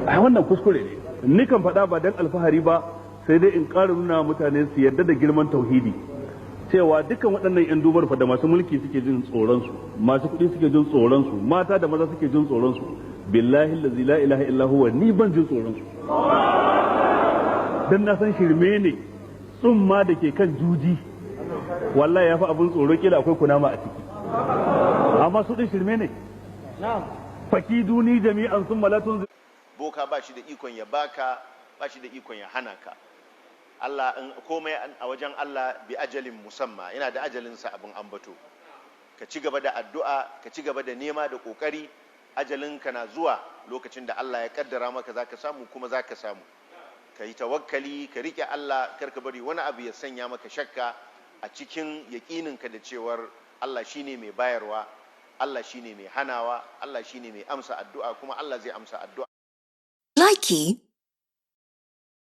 Ai wannan kuskure ne. Ni kan faɗa ba dan alfahari ba, sai dai in ƙara nuna mutane su yarda da girman tauhidi, cewa dukkan waɗannan 'yan dubar fa da masu mulki suke jin tsoron su, masu kuɗi suke jin tsoron su, mata da maza suke jin tsoron su, billahi allazi la ilaha illa huwa, ni ban jin tsoron su, dan na san shirme ne. Tsumma da ke kan juji wallahi yafi abin tsoro, kila akwai kunama a ciki, amma su din shirme ne. Fakiduni jami'an summa la tunzir. Boka ba shi da ikon ya baka, ba shi da ikon ya hana ka. Allah in komai a wajen Allah bi ajalin musamma, yana da ajalinsa abin ambato. Ka ci gaba da addu'a, ka ci gaba da nema da kokari. Ajalinka na zuwa lokacin da Allah ya kaddara maka zaka samu, kuma zaka samu. Ka yi tawakkali, ka rike Allah, kar ka bari wani abu ya sanya maka shakka a cikin yaƙininka da cewar Allah shine mai bayarwa, Allah shine mai hanawa, Allah shine mai amsa addu'a, kuma Allah zai amsa addu'a. Likey.